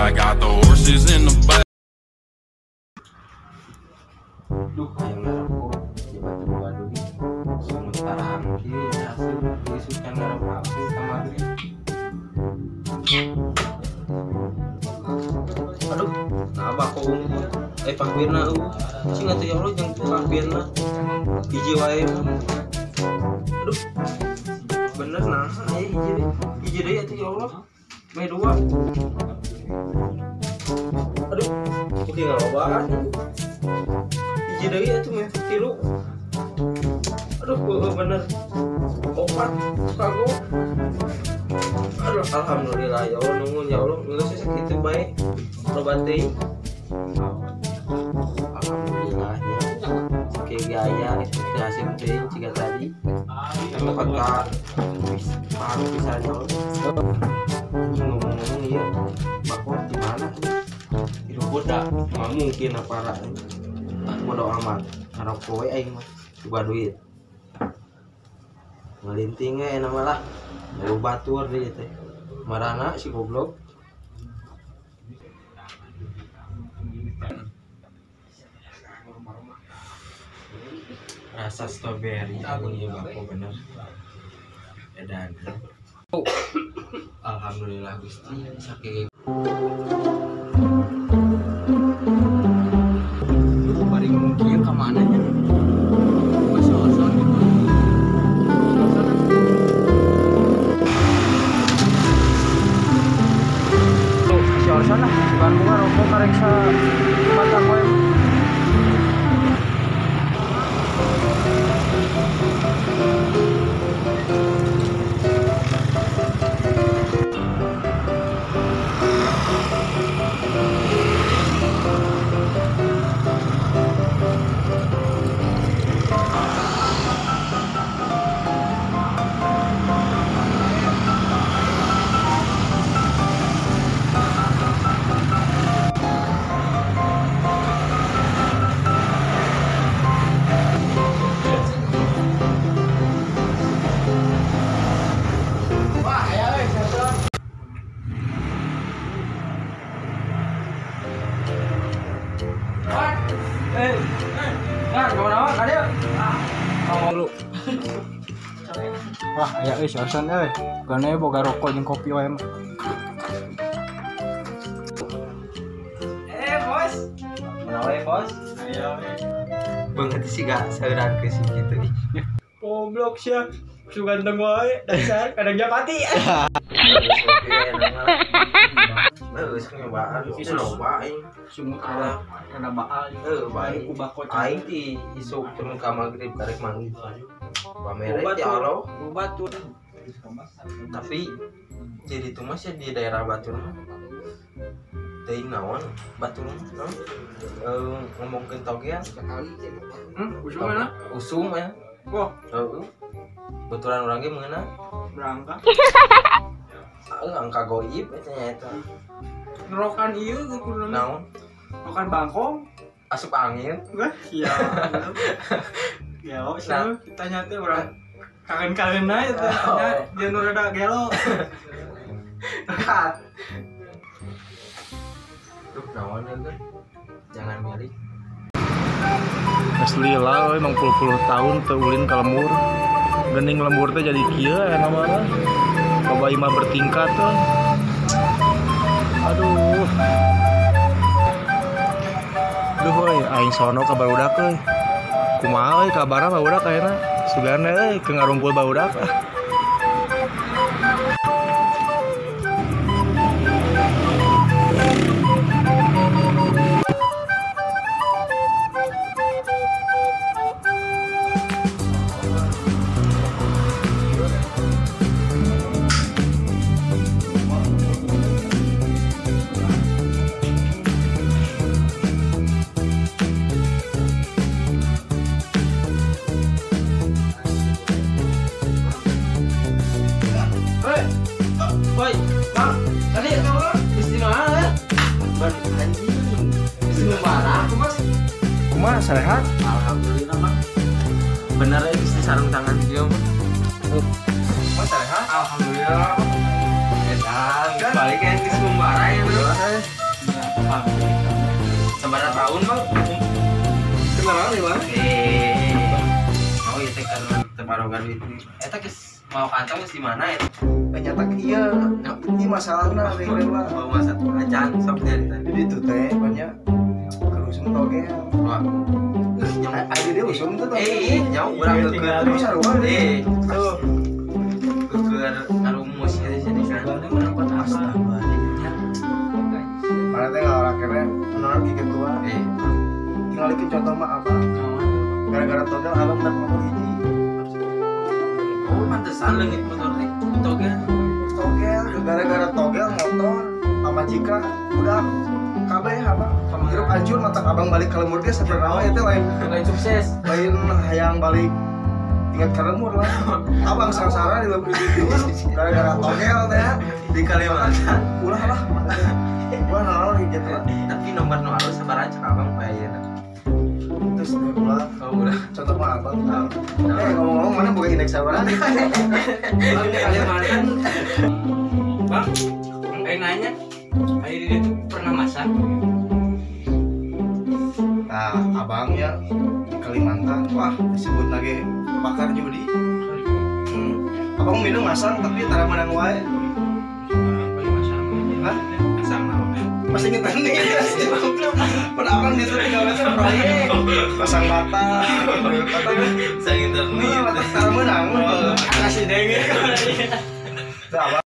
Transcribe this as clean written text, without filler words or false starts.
I got the horses in the back. Duh, hayang ngarokok di batu duit. Sementara kieu hasil isukan ngarokok ka maghrib. Aduh, nah bako unggul. Pakbirna eueuh. Cing atuh ya Allah jeung pakbirna. Hiji wae mah. Aduh. Bener nah, aya hiji deui. Hiji deui atuh ya Allah. Meh dua. Aduh, kieu ngalobaan. Hiji deui atuh meh tilu. Aduh, bener. Opat kagok. Aduh, alhamdulillah ya Allah nuhun ya Allah geus sakitu bae. Loba teuing. Alhamdulillah ya. Sakieu gaya itu teh hasil teuing ciga tadi. Tempat ka paru pisan ya Allah. Ngomong-ngomong ieu bako di mana? Hidup boda, moal mungkin apara. Bodo amat. Ngarokok we aing mah. Coba duit. Ngelinting we enak malah. Baru batur deui teh. Marana si goblok. Rasa strawberry anjing ieu bako bener. Edan. Alhamdulillah Gusti saking bari ngomong kieu ka mana nya? Masih gitu. Si Orson lah, sugan bunga rokok karek sa batang we. Wah, aya euy si Orson euy. Gane boga rokok jeung kopi wae mah. Bos. Mana wae, Bos? Aya we. Beungeut siga saeuran ke si kitu ih. Goblok sia. Su ganteng wae, dasar kadang japati. Geus nyobaan, loba aing. Sumut ada kada baal heuh bae ku bako aing ti isuk teu ka magrib karek manggih. Pamere ya Allah, batur. Tapi jadi itu mas ya di daerah Batur mah. Teuing naon Batur mah ngomongkeun togean. Usum mana? Usum ya. Wah, heeh. Baturan urang ge meunang. Berangkat. Angka goib eta nya eta. Ngerokan ieu kudu naon? Rokan bangkong, asup angin. Wah, iya. Ya, nah, tanya teh urang kangen-kangen aja teh nya jeung nu rada gelo. Duh, naon teh? Jangan milik. Asli lah euy, 60 tahun teu ulin ka lembur. Geuning lembur teh jadi kieu aya namana. Loba imah bertingkat tuh. Aduh. Duh euy, aing sono ka barudak euy. Kumaha euy kabarna barudak ayeuna? Sugana euy keur ngarumpul barudak. Woi, Bang, tadi mesti mana ya? Ban anjing. Mesti marah aku, Mas. Kumaha sarehat? Alhamdulillah, Bang. Bener ya mesti sarung tangan dia, Mas. Mas sarehat? Alhamdulillah. Edan, balik ya geus marah ya. Mah. Sabaraha tahun, Bang? Kenalan di mana? Oh, iya teh karena teu baroga duit. Eta geus mau kantong geus di mana eta? Nyata iya, ini masalahna we mah. Oh, masa acan sok nyarita. Jadi itu teh banyak kerusum togel. Wah. Ayo dia usum tuh togel. Jauh urang Tinggal Terus sarua Eh, tuh. Keur ngarumus ieu sih di sana. Astaga. Mana teh ngalah kene menurut gigi tua. Tinggal ikut contoh mah apa? Gara-gara togel abang dapat motor hiji. Oh, pantesan leungit motor teh. Togel. Togel, gara-gara togel motor pamajikan udah kabeh abang. Hirup hancur mata abang balik ke lembur ge sebenarnya itu lain Lain sukses. Lain hayang balik ingat ke lembur lah. Abang sangsara di lembur itu gara-gara togel teh di Kalimantan. Ulah lah. Gua naon gitu lah. Tapi nomor nu alus sabaraha cek abang bae ayeuna. Terus teh ulah. Oh, ulah. Contoh mah abang. Ngomong-ngomong mana boga indeks sabaraha? Bang di Kalimantan. Bang, ayo nanya. Ayo dia tuh pernah masak? Nah, abangnya di Kalimantan, wah disebut lagi pakar judi. Abang minum masang tapi tara menang wae. Hah? Masang apa? Masih ngetan nih. Pada abang itu tinggal meter proyek. Pasang bata, gitu. Sang internet. Tara menang. Kasih dengek. Abang